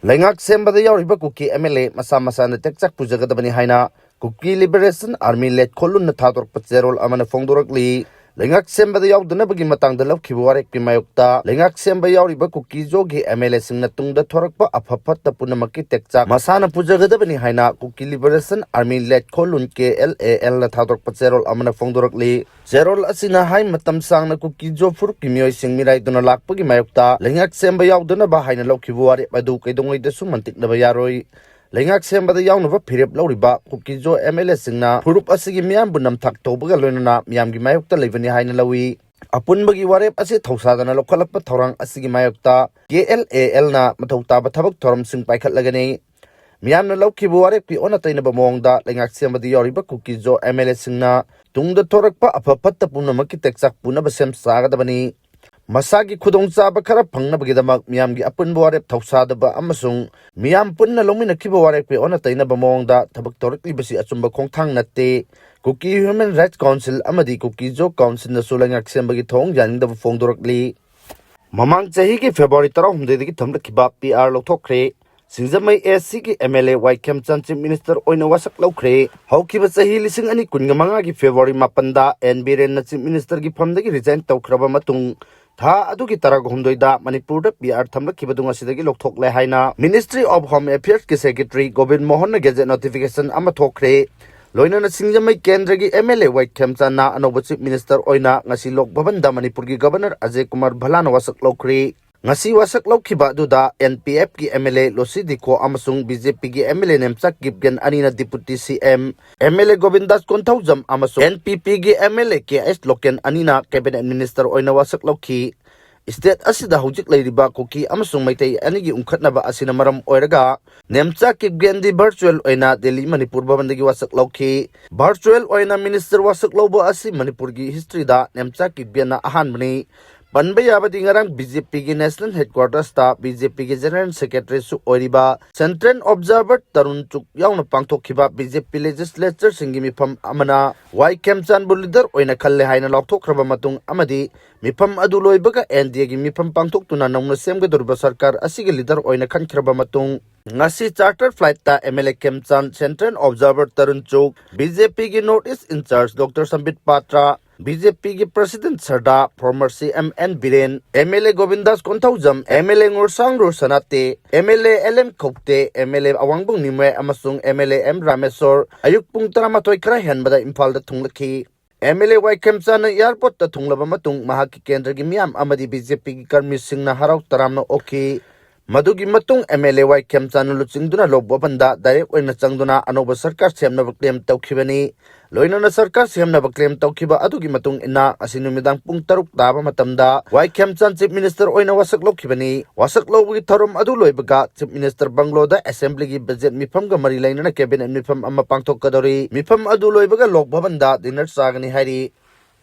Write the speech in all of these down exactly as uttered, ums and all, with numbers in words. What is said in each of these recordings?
ꯂꯩꯉꯥꯛ ꯁꯦꯝꯕꯗ ꯌꯥꯎꯔꯤꯕ ꯀꯨꯀꯤ ꯑꯦꯝ ꯑꯦꯜ ꯑꯦ ꯃꯁꯥ ꯃꯁꯥꯅ ꯇꯦꯛꯆꯥꯛ ꯄꯨꯖꯒꯗꯕꯅꯤ ꯍꯥꯏꯅ ꯀꯨꯀꯤ ꯂꯤꯕꯔꯦꯁꯟ ꯑꯥꯔꯃꯤ ꯂꯦꯠꯈꯣꯜꯂꯨꯟꯅ ꯊꯥꯗꯣꯔꯛꯄ ꯆꯦꯔꯣꯜ ꯑꯃꯅ ꯐꯣꯡꯗꯣꯔꯛꯂꯤ꯫ ꯂꯩꯉꯥꯛ ꯁꯦꯝꯕꯗ ꯌꯥꯎꯗꯅꯕꯒꯤ ꯃꯇꯥꯡꯗ ꯂꯧꯈꯤꯕ ꯋꯥꯔꯦꯞꯀꯤ ꯃꯥꯌꯣꯛꯇ ꯂꯩꯉꯥꯛ ꯁꯦꯝꯕ ꯌꯥꯎꯔꯤꯕ ꯀꯨꯀꯤ ꯖꯣꯒꯤ ꯑꯦꯝ ꯑꯦꯜ ꯑꯦꯁꯤꯡꯅ ꯇꯨꯡꯗ ꯊꯣꯔꯛꯄ ꯑꯐ ꯐꯠꯇ ꯄꯨꯝꯅꯃꯛꯀꯤ ꯇꯦꯛꯆꯥꯛ ꯃꯁꯥꯅ ꯄꯨꯖꯒꯗꯕꯅꯤ ꯍꯥꯏꯅ ꯀꯨꯀꯤ ꯂꯤꯕꯔꯦꯁꯟ ꯑꯥꯔꯃꯤ ꯂꯦꯠꯈꯣꯜꯂꯨꯟ ꯀꯦ ꯑꯦꯜ ꯑꯦ ꯑꯦꯜꯅ ꯊꯥꯗꯣꯔꯛꯄ ꯆꯦꯔꯣꯜ ꯑꯃꯅ ꯐꯣꯡꯗꯣꯔꯛꯂꯤ꯫ ꯆꯦꯔꯣꯜ ꯑꯁꯤꯅ ꯍꯥꯏ, ꯃꯇꯝ ꯁꯥꯡꯅ ꯀꯨꯀꯤ ꯖꯣ ꯐꯨꯔꯨꯞꯀꯤ ꯃꯤꯑꯣꯏꯁꯤꯡ ꯃꯤꯔꯥꯏꯗꯨꯅ ꯂꯥꯛꯄꯒꯤ ꯃꯥꯌꯣꯛꯇ ꯂꯩꯉꯥꯛ ꯁꯦꯝꯕ ꯌꯥꯎꯗꯅꯕ ꯍꯥꯏꯅ ꯂꯧꯈꯤꯕ ꯋꯥꯔꯦꯞ ꯑꯗꯨ ꯀꯩꯗꯧꯉꯩꯗꯁꯨ ꯃꯟꯇꯤꯛꯅꯕ ꯌꯥꯔꯣꯏ꯫ ꯂꯩꯉꯥꯛ ꯁꯦꯝꯕꯗ ꯌꯥꯎꯅꯕ ꯐꯤꯔꯦꯞ ꯂꯧꯔꯤꯕ ꯀꯨꯀꯤ ꯖꯣ ꯑꯦꯝ ꯑꯦꯜ ꯑꯦꯁꯤꯡꯅ ꯐꯨꯔꯨꯞ ꯑꯁꯤꯒꯤ ꯃꯤꯌꯥꯝꯕꯨ ꯅꯝꯊꯥꯛ ꯇꯧꯕꯒ ꯂꯣꯏꯅꯅ ꯃꯤꯌꯥꯝꯒꯤ ꯃꯥꯌꯣꯛꯇ ꯂꯩꯕꯅꯤ ꯍꯥꯏꯅ ꯂꯧꯏ꯫ ꯑꯄꯨꯟꯕꯒꯤ ꯋꯥꯔꯦꯞ ꯑꯁꯤ ꯊꯧꯁꯥꯗꯅ ꯂꯧꯈꯠꯂꯛꯄ ꯊꯧꯔꯥꯡ ꯑꯁꯤꯒꯤ ꯃꯥꯌꯣꯛꯇ ꯀꯦ ꯑꯦꯜ ꯑꯦ ꯑꯦꯜꯅ ꯃꯊꯧ ꯇꯥꯕ ꯊꯕꯛ ꯊꯧꯔꯝꯁꯤꯡ ꯄꯥꯏꯈꯠꯂꯒꯅꯤ꯫ ꯃꯤꯌꯥꯝꯅ ꯂꯧꯈꯤꯕ ꯋꯥꯔꯦꯞꯀꯤ ꯑꯣꯟꯅ ꯇꯩꯅꯕ ꯃꯑꯣꯡꯗ ꯂꯩꯉꯥꯛ ꯁꯦꯝꯕꯗ ꯌꯥꯎꯔꯤꯕ ꯀꯨꯀꯤ ꯖꯣ ꯑꯦꯝ ꯑꯦꯜ ꯑꯦꯁꯤꯡꯅ ꯇꯨꯡꯗ ꯊꯣꯔꯛꯄ ꯑꯐ ꯐꯠꯇ ꯄꯨꯝꯅꯃꯛꯀꯤ ꯇꯦꯛꯆꯥꯛ ꯄꯨꯅꯕ ꯁꯦꯝ ꯁꯥꯒꯗꯕꯅꯤ꯫ ꯃꯁꯥꯒꯤ ꯈꯨꯗꯣꯡꯆꯥꯕ ꯈꯔ ꯐꯪꯅꯕꯒꯤꯗꯃꯛ ꯃꯤꯌꯥꯝꯒꯤ ꯑꯄꯨꯟꯕ ꯋꯥꯔꯦꯞ ꯊꯧꯁꯥꯗꯕ ꯑꯃꯁꯨꯡ ꯃꯤꯌꯥꯝ ꯄꯨꯟꯅ ꯂꯧꯃꯤꯟꯅꯈꯤꯕ ꯋꯥꯔꯦꯞꯀꯤ ꯑꯣꯟꯅ ꯇꯩꯅꯕ ꯃꯑꯣꯡꯗ ꯊꯕꯛ ꯇꯧꯔꯛꯂꯤꯕꯁꯤ ꯑꯆꯨꯝꯕ ꯈꯣꯡꯊꯥꯡ ꯅꯠꯇꯦ꯫ ꯀꯨꯀꯤ ꯍ꯭ꯌꯨꯃꯦꯟ ꯔꯥꯏꯠꯁ ꯀꯥꯎꯟꯁꯤꯜ ꯑꯃꯗꯤ ꯀꯨꯀꯤ ꯖꯣ ꯀꯥꯎꯟꯁꯤꯜꯅꯁꯨ ꯂꯩꯉꯥꯛ ꯁꯦꯝꯕꯒꯤ ꯊꯧꯑꯣꯡ ꯌꯥꯅꯤꯡꯗꯕ ꯐꯣꯡꯗꯣꯔꯛꯂꯤ꯫ ꯃꯃꯥꯡ ꯆꯍꯤꯒꯤ ꯐꯦꯕ꯭ꯔꯨꯋꯥꯔꯤ ꯇꯔꯥꯍꯨꯝꯗꯣꯏꯗꯒꯤ ꯊꯝꯂꯛꯈꯤꯕ ꯄꯤ ꯑꯥꯔ ꯂꯧꯊꯣꯛꯈ꯭ꯔꯦ꯫ ꯁꯤꯡꯖꯃꯩ ꯑꯦꯁ ꯁꯤꯒꯤ M L A Y Khemchand chief minister ꯑꯣꯏꯅ ꯋꯥꯁꯛ ꯂꯧꯈ꯭ꯔꯦ꯫ ꯍꯧꯈꯤꯕ ꯆꯍꯤ ꯂꯤꯁꯤꯡ ꯑꯅꯤ ꯀꯨꯟꯒ ꯃꯉꯥꯒꯤ ꯐꯦꯕ꯭ꯔꯨꯋꯥꯔꯤ ꯃꯥꯄꯟꯗ ꯑꯦꯟ ꯕꯤꯔꯦꯟꯅ ꯆꯤꯐ ꯃꯤꯅꯤꯁꯇꯔꯒꯤ ꯐꯝꯗꯒꯤ ꯔꯤꯖꯥꯏꯟ ꯇꯧꯈ꯭ꯔꯕ ꯃꯇꯨꯡ, ꯊꯥ ꯑꯗꯨꯒꯤ ꯇꯔꯥꯍꯨꯝꯗꯣꯏꯗ ꯃꯅꯤꯄꯨꯔꯗ ꯄꯤ ꯑꯥꯔ ꯊꯝꯂꯛꯈꯤꯕꯗꯨ ꯉꯁꯤꯗꯒꯤ ꯂꯧꯊꯣꯛꯂꯦ ꯍꯥꯏꯅ Ministry of Home Affairs ꯀꯤ ꯁꯦꯀ꯭ꯔꯦꯇꯔꯤ ꯒꯣꯕꯤꯟ ꯃꯣꯍꯟꯅ ꯒꯦꯖꯦꯠ ꯅꯣꯇꯤꯐꯤꯀꯦꯁꯟ ꯑꯃ ꯊꯣꯛꯈ꯭ꯔꯦ꯫ ꯂꯣꯏꯅꯅ ꯁꯤꯡꯖꯃꯩ ꯀꯦꯟꯗ꯭ꯔꯒꯤ ꯑꯦꯝ ꯑꯦꯜ ꯑꯦ ꯋꯥꯏ ꯈꯦꯝꯆꯥꯟꯅ ꯑꯅꯧꯕ ꯆꯤꯐ ꯃꯤꯅꯤꯁꯇꯔ ꯑꯣꯏꯅ ꯉꯁꯤ ꯂꯣꯛ ꯚꯕꯟꯗ ꯃꯅꯤꯄꯨꯔꯒꯤ ꯒꯕꯔꯅꯔ ꯑꯖꯌ ꯀꯨꯃꯥꯔ ꯚꯜꯂꯥꯅ ꯋꯥꯁꯛ ꯂꯧꯈ꯭ꯔꯦ꯫ ꯉꯁꯤ ꯋꯥꯁꯛ ꯂꯧꯈꯤꯕ ꯑꯗꯨꯗ ꯑꯦꯟ ꯄꯤ ꯑꯦꯐ ꯀꯤ ꯑꯦꯝ ꯑꯦꯜ ꯑꯦ ꯂꯣꯁꯤ ꯗꯤꯈꯣ ꯑꯃꯁꯨꯡ ꯕꯤ ꯖꯦ ꯄꯤ ꯒꯤ ꯑꯦꯝ ꯑꯦꯜ ꯑꯦ ꯅꯦꯝꯆꯥ ꯀꯤꯞꯒꯦꯟ ꯑꯅꯤꯅ ꯗꯤꯄꯨꯇꯤ ꯁꯤ M, M L A Govindas Konthoujam ꯑꯃꯁꯨꯡ ꯑꯦꯟ ꯄꯤ ꯄꯤ ꯒꯤ M L A K H local ꯑꯅꯤꯅ ꯀꯦꯕꯤꯅꯦꯠ ꯃꯤꯅꯤꯁꯇꯔ ꯑꯣꯏꯅ ꯋꯥꯁꯛ ꯂꯧꯈꯤ꯫ ꯁ꯭ꯇꯦꯠ ꯑꯁꯤꯗ ꯍꯧꯖꯤꯛ ꯂꯩꯔꯤꯕ ꯀꯨꯀꯤ ꯑꯃꯁꯨꯡ ꯃꯩꯇꯩ ꯑꯅꯤꯒꯤ ꯎꯪꯈꯠꯅꯕ ꯑꯁꯤꯅ ꯃꯔꯝ ꯑꯣꯏꯔꯒ ꯅꯦꯝꯆꯥ ꯀꯤꯞꯒꯦꯟꯗꯤ ꯚꯔꯆꯨꯑꯦꯜ ꯑꯣꯏꯅ ꯗꯦꯜꯂꯤ ꯃꯅꯤꯄꯨꯔ ꯚꯕꯟꯗꯒꯤ ꯋꯥꯁꯛ ꯂꯧꯈꯤ꯫ ꯚꯔꯆꯨꯑꯦꯜ ꯑꯣꯏꯅ ꯃꯤꯅꯤꯁꯇꯔ ꯋꯥꯁꯛ ꯂꯧꯕ ꯑꯁꯤ ꯃꯅꯤꯄꯨꯔꯒꯤ ꯍꯤꯁꯇ꯭ꯔꯤꯗ ꯅꯦꯝꯆꯥ ꯀꯤꯞꯒꯦꯟꯅ ꯑꯍꯥꯟꯕꯅꯤ꯫ ꯄꯟꯕ ꯌꯥꯕꯗꯤ ꯉꯔꯥꯡ ꯕꯤ ꯖꯦ ꯄꯤꯒꯤ National Headquarters ꯇ ꯕꯤ ꯖꯦ ꯄꯤꯒꯤ General Secretary ꯁꯨ ꯑꯣꯏꯔꯤꯕ Central Observer ꯇꯔꯨꯟ ꯆꯨꯛ ꯌꯥꯎꯅ ꯄꯥꯡꯊꯣꯛꯈꯤꯕ ꯕꯤ ꯖꯦ ꯄꯤ Legislature ꯁꯤꯡꯒꯤ ꯃꯤꯐꯝ ꯑꯃꯅ ꯋꯥꯏ ꯈꯦꯝꯆꯥꯟꯕꯨ leader ꯑꯣꯏꯅ ꯈꯜꯂꯦ ꯍꯥꯏꯅ ꯂꯥꯎꯊꯣꯛꯈ꯭ꯔꯕ ꯃꯇꯨꯡ ꯑꯃꯗꯤ ꯃꯤꯐꯝ ꯑꯗꯨ ꯂꯣꯏꯕꯒ ꯑꯦꯟ ꯗꯤ ꯑꯦꯒꯤ ꯃꯤꯐꯝ ꯄꯥꯡꯊꯣꯛꯇꯨꯅ ꯅꯧꯅ ꯁꯦꯝꯒꯗꯧꯔꯤꯕ ꯁꯔꯀꯥꯔ ꯑꯁꯤꯒꯤ leader ꯑꯣꯏꯅ ꯈꯟꯈ꯭ꯔꯕ ꯃꯇꯨꯡ ꯉꯁꯤ charter flight ꯇ M L A Khemchand, Central Observer Tarun Chugh, B J ꯄꯤꯒꯤ North East in-charge Doctor Sambit Patra, B J ꯄꯤꯒꯤ President Sharda former C M N Biren, M L A Govindas Konthoujam, M L A Ngorsanglu Sanate, M L A L M Khaute, M L A Awangbung Nimei ꯑꯃꯁꯨꯡ M L A M Rameshwar ꯑꯌꯨꯛ ꯄꯨꯡ ꯇꯔꯥꯃꯥꯊꯣꯏ ꯈꯔ ꯍꯦꯟꯕꯗ ꯏꯝꯐꯥꯜꯗ ꯊꯨꯡꯂꯛꯈꯤ꯫ M L A Y ꯈꯦꯝꯆꯥꯟꯅ airport ꯇ ꯊꯨꯡꯂꯕ ꯃꯇꯨꯡ ꯃꯍꯥꯛꯀꯤ ꯀꯦꯟꯗ꯭ꯔꯒꯤ ꯃꯤꯌꯥꯝ ꯑꯃꯗꯤ ꯕꯤ ꯖꯦ ꯄꯤꯒꯤ ꯀꯔꯃꯤꯁꯤꯡꯅ ꯍꯔꯥꯎ ꯇꯔꯥꯝꯅ ꯑꯣꯛꯈꯤ꯫ ꯃꯗꯨꯒꯤ ꯃꯇꯨꯡ ꯑꯦꯝ ꯑꯦꯜ ꯑꯦ ꯋꯥꯏ ꯈꯦꯝꯆꯥꯟꯅ ꯂꯨꯆꯤꯡꯗꯨꯅ ꯂꯣꯛ ꯚꯕꯟꯗ direct ꯑꯣꯏꯅ ꯆꯪꯗꯨꯅ ꯑꯅꯧꯕ ꯁꯔꯀꯥꯔ ꯁꯦꯝꯅꯕ claim ꯇꯧꯈꯤꯕꯅꯤ꯫ ꯂꯣꯏꯅꯅ ꯁꯔꯀꯥꯔ ꯁꯦꯝꯅꯕ claim ꯇꯧꯈꯤꯕ ꯑꯗꯨꯒꯤ ꯃꯇꯨꯡ ꯏꯟꯅ ꯉꯁꯤ ꯅꯨꯃꯤꯗꯥꯡ ꯄꯨꯡ ꯇꯔꯨꯛ ꯇꯥꯕ ꯃꯇꯝꯗ ꯋꯥꯏ ꯈꯦꯝꯆꯥꯟ Chief Minister ꯑꯣꯏꯅ ꯋꯥꯁꯛ ꯂꯧꯈꯤꯕꯅꯤ꯫ ꯋꯥꯁꯛ ꯂꯧꯕꯒꯤ ꯊꯧꯔꯝ ꯑꯗꯨ ꯂꯣꯏꯕꯒ Chief Minister ꯕꯪꯒ꯭ꯂꯣꯗ Assembly ꯒꯤ budget ꯃꯤꯐꯝꯒ ꯃꯔꯤ ꯂꯩꯅꯅ cabinet ꯃꯤꯐꯝ ꯑꯃ ꯄꯥꯡꯊꯣꯛꯀꯗꯧꯔꯤ꯫ ꯃꯤꯐꯝ ꯑꯗꯨ ꯂꯣꯏꯕꯒ ꯂꯣꯛ ꯚꯕꯟꯗ dinner ꯆꯥꯒꯅꯤ ꯍꯥꯏꯔꯤ꯫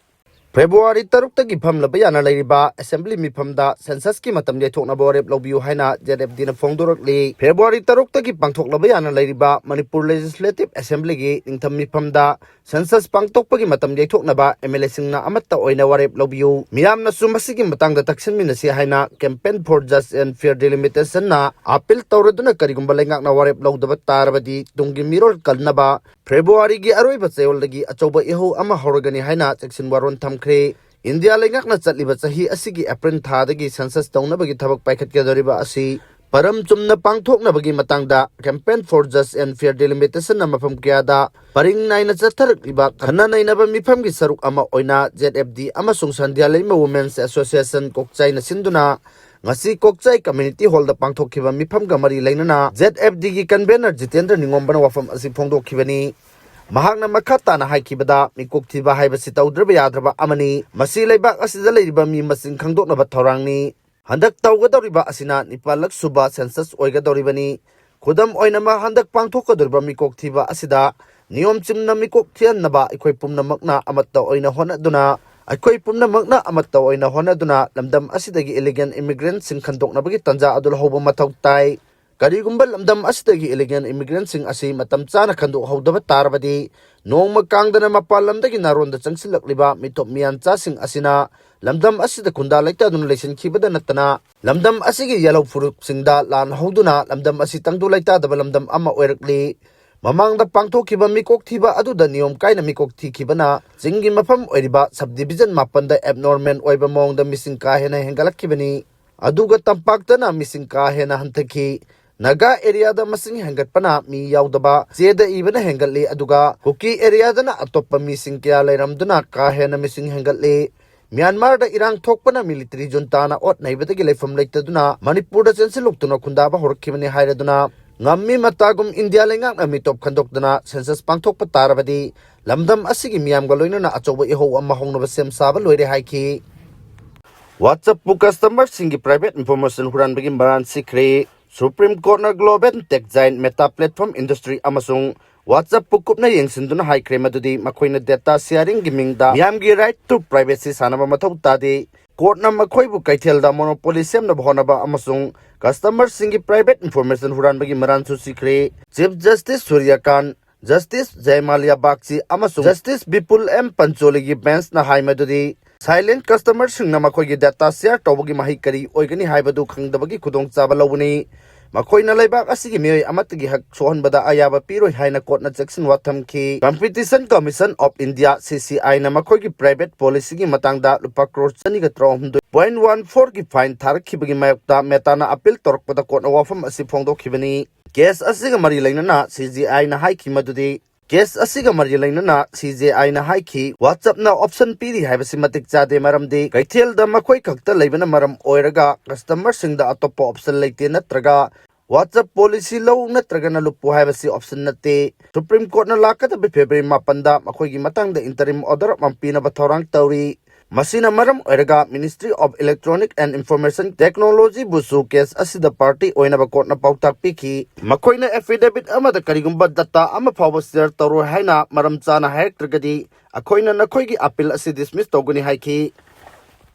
ꯐꯦꯕ꯭ꯔꯨꯋꯥꯔꯤ ꯇꯔꯨꯛꯇꯒꯤ ꯐꯝꯂꯕ ꯌꯥꯅ ꯂꯩꯔꯤꯕ Assembly ꯃꯤꯐꯝꯗ Census ꯀꯤ ꯃꯇꯝ ꯌꯩꯊꯣꯛꯅꯕ ꯋꯥꯔꯦꯞ ꯂꯧꯕꯤꯌꯨ ꯍꯥꯏꯅ Z F D ꯅ ꯐꯣꯡꯗꯣꯔꯛꯂꯤ꯫ ꯐꯦꯕ꯭ꯔꯨꯋꯥꯔꯤ ꯇꯔꯨꯛꯇꯒꯤ ꯄꯥꯡꯊꯣꯛꯂꯕ ꯌꯥꯅ ꯂꯩꯔꯤꯕ ꯃꯅꯤꯄꯨꯔ Legislative Assembly ꯒꯤ ꯅꯤꯡꯊꯝ ꯃꯤꯐꯝꯗ Census ꯄꯥꯡꯊꯣꯛꯄꯒꯤ ꯃꯇꯝ ꯌꯩꯊꯣꯛꯅꯕ M L A ꯁꯤꯡꯅ ꯑꯃꯠꯇ ꯑꯣꯏꯅ ꯋꯥꯔꯦꯞ ꯂꯧꯕꯤꯌꯨ꯫ ꯃꯤꯌꯥꯝꯅꯁꯨ ꯃꯁꯤꯒꯤ ꯃꯇꯥꯡꯗ ꯇꯛꯁꯤꯟꯃꯤꯟꯅꯁꯤ ꯍꯥꯏꯅ Campaign for Just and Fair Delimitation ꯅ appeal ꯇꯧꯔꯗꯨꯅ ꯀꯔꯤꯒꯨꯝꯕ ꯂꯩꯉꯥꯛꯅ ꯋꯥꯔꯦꯞ ꯂꯧꯗꯕ ꯇꯥꯔꯕꯗꯤ ꯇꯨꯡꯒꯤ ꯃꯤꯔꯣꯜ ꯀꯟꯅꯕ ꯐꯦꯕ꯭ꯔꯨꯋꯥꯔꯤꯒꯤ ꯑꯔꯣꯏꯕ ꯆꯌꯣꯜꯗꯒꯤ ꯑꯆꯧꯕ ꯏꯍꯧ ꯑꯃ ꯍꯧꯔꯒꯅꯤ ꯍꯥꯏꯅ ꯆꯦꯛꯁꯤꯟ ꯋꯥꯔꯣꯜ ꯊꯝꯈ꯭ꯔꯦ꯫ ꯏꯟꯗꯤꯌꯥ ꯂꯩꯉꯥꯛꯅ ꯆꯠꯂꯤꯕ ꯆꯍꯤ ꯑꯁꯤꯒꯤ ꯑꯦꯄ꯭ꯔꯤꯜ ꯊꯥꯗꯒꯤ census ꯇꯧꯅꯕꯒꯤ ꯊꯕꯛ ꯄꯥꯏꯈꯠꯀꯗꯧꯔꯤꯕ ꯑꯁꯤ ꯄꯔꯝ ꯆꯨꯝꯅ ꯄꯥꯡꯊꯣꯛꯅꯕꯒꯤ ꯃꯇꯥꯡꯗ Campaign for Just and Fair Delimitation ꯅ ꯃꯐꯝ ꯀꯌꯥꯗ ꯄꯔꯤꯡ ꯅꯥꯏꯅ ꯆꯠꯊꯔꯛꯂꯤꯕ ꯈꯟꯅ ꯅꯩꯅꯕ ꯃꯤꯐꯝꯒꯤ ꯁꯔꯨꯛ ꯑꯃ ꯑꯣꯏꯅ Z F D ꯑꯃꯁꯨꯡ ꯁꯟꯙ꯭ꯌꯥ ꯂꯩꯃ Women's Association ꯀꯣꯛꯆꯥꯏꯅ ꯁꯤꯟꯗꯨꯅ ꯉꯁꯤ ꯀꯣꯛꯆꯥꯏ Community Hall ꯗ ꯄꯥꯡꯊꯣꯛꯈꯤꯕ ꯃꯤꯐꯝꯒ ꯃꯔꯤ ꯂꯩꯅꯅ Z F D ꯒꯤ convener ꯖꯤꯇꯦꯟꯗ꯭ꯔ ꯅꯤꯉꯣꯝꯕꯅ ꯋꯥꯐꯝ ꯑꯁꯤ ꯐꯣꯡꯗꯣꯛꯈꯤꯕꯅꯤ꯫ ꯃꯍꯥꯛꯅ ꯃꯈꯥ ꯇꯥꯅ ꯍꯥꯏꯈꯤꯕꯗ, ꯃꯤꯀꯣꯛ ꯊꯤꯕ ꯍꯥꯏꯕꯁꯤ ꯇꯧꯗ꯭ꯔꯕ ꯌꯥꯗ꯭ꯔꯕ ꯑꯃꯅꯤ꯫ ꯃꯁꯤ ꯂꯩꯕꯥꯛ ꯑꯁꯤꯗ ꯂꯩꯔꯤꯕ ꯃꯤ ꯃꯁꯤꯡ ꯈꯪꯗꯣꯛꯅꯕ ꯊꯧꯔꯥꯡꯅꯤ꯫ ꯍꯟꯗꯛ ꯇꯧꯒꯗꯧꯔꯤꯕ ꯑꯁꯤꯅ ꯅꯤꯄꯥꯜꯂꯛ ꯁꯨꯕ census ꯑꯣꯏꯒꯗꯧꯔꯤꯕꯅꯤ꯫ ꯈꯨꯗꯝ ꯑꯣꯏꯅꯃꯛ, ꯍꯟꯗꯛ ꯄꯥꯡꯊꯣꯛꯀꯗꯧꯔꯤꯕ ꯃꯤꯀꯣꯛ ꯊꯤꯕ ꯑꯁꯤꯗ ꯅꯤꯌꯣꯝ ꯆꯨꯝꯅ ꯃꯤꯀꯣꯛ ꯊꯤꯍꯟꯅꯕ ꯑꯩꯈꯣꯏ ꯄꯨꯝꯅꯃꯛꯅ ꯑꯃꯠꯇ ꯑꯣꯏꯅ ꯍꯣꯠꯅꯗꯨꯅ ꯑꯩꯈꯣꯏ ꯄꯨꯝꯅꯃꯛꯅ ꯑꯃꯠꯇ ꯑꯣꯏꯅ ꯍꯣꯠꯅꯗꯨꯅ ꯂꯝꯗꯝ ꯑꯁꯤꯗꯒꯤ illegal immigrantꯁꯤꯡ ꯈꯟꯗꯣꯛꯅꯕꯒꯤ ꯇꯥꯟꯖꯥ ꯑꯗꯨ ꯂꯧꯍꯧꯕ ꯃꯊꯧ ꯇꯥꯏ꯫ ꯀꯔꯤꯒꯨꯝꯕ ꯂꯝꯗꯝ ꯑꯁꯤꯗꯒꯤ illegal immigrantꯁꯤꯡ ꯑꯁꯤ ꯃꯇꯝ ꯆꯥꯅ ꯈꯟꯗꯣꯛꯍꯧꯗꯕ ꯇꯥꯔꯕꯗꯤ, ꯅꯣꯡꯃ ꯀꯥꯡꯗꯅ ꯃꯄꯥꯟ ꯂꯝꯗꯒꯤ ꯅꯥꯔꯣꯟꯗ ꯆꯪꯁꯤꯜꯂꯛꯂꯤꯕ ꯃꯤꯇꯣꯞ ꯃꯤꯌꯥꯟꯆꯥꯁꯤꯡ ꯑꯁꯤꯅ ꯂꯝꯗꯝ ꯑꯁꯤꯗ ꯈꯨꯟꯗꯥ ꯂꯩꯇꯥꯗꯨꯅ ꯂꯩꯁꯤꯟꯈꯤꯕꯗ ꯅꯠꯇꯅ, ꯂꯝꯗꯝ ꯑꯁꯤꯒꯤ ꯌꯦꯜꯍꯧ ꯐꯨꯔꯨꯞꯁꯤꯡꯗ ꯂꯥꯟ ꯍꯧꯗꯨꯅ ꯂꯝꯗꯝ ꯑꯁꯤ ꯇꯪꯗꯨ ꯂꯩꯇꯥꯗꯕ ꯂꯝꯗꯝ ꯑꯃ ꯑꯣꯏꯔꯛꯂꯤ꯫ ꯃꯃꯥꯡꯗ ꯄꯥꯡꯊꯣꯛꯈꯤꯕ ꯃꯤꯀꯣꯛ ꯊꯤꯕ ꯑꯗꯨꯗ ꯅꯤꯌꯣꯝ ꯀꯥꯏꯅ ꯃꯤꯀꯣꯛ ꯊꯤꯈꯤꯕꯅ ꯆꯤꯡꯒꯤ ꯃꯐꯝ ꯑꯣꯏꯔꯤꯕ subdivision ꯃꯥꯄꯟꯗ abnormal ꯑꯣꯏꯕ ꯃꯑꯣꯡꯗ ꯃꯤꯁꯤꯡ ꯀꯥ ꯍꯦꯟꯅ ꯍꯦꯟꯒꯠꯂꯛꯈꯤꯕꯅꯤ꯫ ꯑꯗꯨꯒ ꯇꯝꯄꯥꯛꯇꯅ ꯃꯤꯁꯤꯡ ꯀꯥ ꯍꯦꯟꯅ ꯍꯟꯊꯈꯤ꯫ ꯅꯥꯒꯥ areaꯗ ꯃꯁꯤꯡ ꯍꯦꯟꯒꯠꯄꯅ ꯃꯤ ꯌꯥꯎꯗꯕ, ꯆꯦꯗ ꯏꯕꯅ ꯍꯦꯟꯒꯠꯂꯤ, ꯑꯗꯨꯒ ꯀꯨꯀꯤ areaꯗꯅ ꯑꯇꯣꯞꯄ ꯃꯤꯁꯤꯡ ꯀꯌꯥ ꯂꯩꯔꯝꯗꯨꯅ ꯀꯥ ꯍꯦꯟꯅ ꯃꯤꯁꯤꯡ ꯍꯦꯟꯒꯠꯂꯤ꯫ ꯃ꯭ꯌꯥꯟꯃꯥꯔꯗ ꯏꯔꯥꯡ ꯊꯣꯛꯄꯅ military juntaꯅ ꯑꯣꯠ ꯅꯩꯕꯗꯒꯤ ꯂꯩꯐꯝ ꯂꯩꯇꯗꯨꯅ ꯃꯅꯤꯄꯨꯔꯗ ꯆꯦꯟꯁꯤꯜꯂꯛꯇꯨꯅ ꯈꯨꯟꯗꯥꯕ ꯍꯧꯔꯛꯈꯤꯕꯅꯤ ꯍꯥꯏꯔꯗꯨꯅ, ꯉꯝꯃꯤ ꯃꯇꯥꯒꯨꯝ ꯏꯟꯗꯤꯌꯥ ꯂꯩꯉꯥꯛꯅ ꯃꯤꯇꯣꯞ ꯈꯟꯗꯣꯛꯇꯨꯅ census ꯄꯥꯡꯊꯣꯛꯄ ꯇꯥꯔꯕꯗꯤ, ꯂꯝꯗꯝ ꯑꯁꯤꯒꯤ ꯃꯤꯌꯥꯝꯒ ꯂꯣꯏꯅꯅ ꯑꯆꯧꯕ ꯏꯍꯧ ꯑꯃ ꯍꯧꯅꯕ ꯁꯦꯝ ꯁꯥꯕ ꯂꯣꯏꯔꯦ ꯍꯥꯏꯈꯤ꯫ WhatsAppꯄꯨ customerꯁꯤꯡꯒꯤ private information ꯍꯨꯔꯥꯟꯕꯒꯤ ꯃꯔꯥꯜ ꯁꯤꯈ꯭ꯔꯦ꯫ Supreme Courtꯅ global tech giant Meta platform industry ꯑꯃꯁꯨꯡ WhatsAppꯄꯨ ꯀꯨꯞꯅ ꯌꯦꯡꯁꯤꯟꯗꯨꯅ ꯍꯥꯏꯈ꯭ꯔꯦ ꯃꯗꯨꯗꯤ ꯃꯈꯣꯏꯅ data sharingꯒꯤ ꯃꯤꯡꯗ ꯃꯤꯌꯥꯝꯒꯤ right to privacy ꯁꯥꯟꯅꯕ ꯃꯊꯧ ꯇꯥꯗꯦ꯫ Courtꯅ ꯃꯈꯣꯏꯕꯨ ꯀꯩꯊꯦꯜꯗ monopoly ꯁꯦꯝꯅꯕ ꯍꯣꯠꯅꯕ ꯑꯃꯁꯨꯡ customerꯁꯤꯡꯒꯤ private information ꯍꯨꯔꯥꯟꯕꯒꯤ ꯃꯔꯥꯜꯁꯨ ꯁꯤꯈ꯭ꯔꯦ꯫ Chief Justice ꯁꯨꯔ꯭ꯌꯀꯥꯟ, Justice ꯖꯌꯃꯥꯂꯤꯌꯥ ꯕꯥꯒꯆꯤ ꯑꯃꯁꯨꯡ Justice ꯕꯤꯄꯨꯜ ꯑꯦꯝ ꯄꯟꯆꯣꯂꯤꯒꯤ benchꯅ ꯍꯥꯏ ꯃꯗꯨꯗꯤ silent customerꯁꯤꯡꯅ ꯃꯈꯣꯏꯒꯤ data share ꯇꯧꯕꯒꯤ ꯃꯍꯩ ꯀꯔꯤ ꯑꯣꯏꯒꯅꯤ ꯍꯥꯏꯕꯗꯨ ꯈꯪꯗꯕꯒꯤ ꯈꯨꯗꯣꯡꯆꯥꯕ ꯂꯧꯕꯅꯤ꯫ ꯃꯈꯣꯏꯅ ꯂꯩꯕꯥꯛ ꯑꯁꯤꯒꯤ ꯃꯤꯑꯣꯏ ꯑꯃꯠꯇꯒꯤ ꯍꯛ ꯁꯣꯛꯍꯟꯕꯗ ꯑꯌꯥꯕ ꯄꯤꯔꯣꯏ ꯍꯥꯏꯅ courtꯅ ꯆꯦꯛꯁꯤꯟꯋꯥ ꯊꯝꯈꯤ꯫ Competition Commission of India, CCIꯅ ꯃꯈꯣꯏꯒꯤ private policyꯒꯤ ꯃꯇꯥꯡꯗ ꯂꯨꯄꯥ crore ꯆꯅꯤꯒ ꯇꯔꯥꯍꯨꯝꯗꯣꯏ point one fourꯒꯤ fine ꯊꯥꯔꯛꯈꯤꯕꯒꯤ ꯃꯥꯌꯣꯛꯇ Metaꯅ appeal ꯇꯧꯔꯛꯄꯗ courtꯅ ꯋꯥꯐꯝ ꯑꯁꯤ ꯐꯣꯡꯗꯣꯛꯈꯤꯕꯅꯤ꯫ Case ꯑꯁꯤꯒ ꯃꯔꯤ ꯂꯩꯅꯅ CJIꯅ ꯍꯥꯏꯈꯤ ꯃꯗꯨꯗꯤ, case ꯑꯁꯤꯒ ꯃꯔꯤ ꯂꯩꯅꯅ CJIꯅ ꯍꯥꯏꯈꯤ, WhatsAppꯅ option ꯄꯤꯔꯤ ꯍꯥꯏꯕꯁꯤ ꯃꯇꯤꯛ ꯆꯥꯗꯦ, ꯃꯔꯝꯗꯤ ꯀꯩꯊꯦꯜꯗ ꯃꯈꯣꯏ ꯈꯛꯇ ꯂꯩꯕꯅ ꯃꯔꯝ ꯑꯣꯏꯔꯒ customerꯁꯤꯡꯗ ꯑꯇꯣꯞꯄ option ꯂꯩꯇꯦ, ꯅꯠꯇ꯭ꯔꯒ WhatsApp policy ꯂꯧ ꯅꯠꯇ꯭ꯔꯒꯅ ꯂꯨꯞꯄꯨ ꯍꯥꯏꯕꯁꯤ option ꯅꯠꯇꯦ꯫ Supreme Courtꯅ ꯂꯥꯛꯀꯗꯕ February ꯃꯥꯄꯟꯗ ꯃꯈꯣꯏꯒꯤ ꯃꯇꯥꯡꯗ interim order ꯑꯃ ꯄꯤꯅꯕ ꯊꯧꯔꯥꯡ ꯇꯧꯔꯤ꯫ ꯃꯁꯤꯅ ꯃꯔꯝ ꯑꯣꯏꯔꯒ Ministry of Electronic and Information Technology ꯕꯨꯁꯨ case ꯑꯁꯤꯗ party ꯑꯣꯏꯅꯕ court ꯅ ꯄꯥꯎꯇꯥꯛ ꯄꯤꯈꯤ꯫ ꯃꯈꯣꯏꯅ affidavit ꯑꯃꯗ ꯀꯔꯤꯒꯨꯝꯕ data ꯑꯃ ꯐꯥꯎꯕ share ꯇꯧꯔꯣꯏ ꯍꯥꯏꯅ ꯃꯔꯝ ꯆꯥꯅ ꯍꯥꯏꯔꯛꯇ꯭ꯔꯒꯗꯤ ꯑꯩꯈꯣꯏꯅ ꯅꯈꯣꯏꯒꯤ appeal ꯑꯁꯤ dismiss ꯇꯧꯒꯅꯤ ꯍꯥꯏꯈꯤ꯫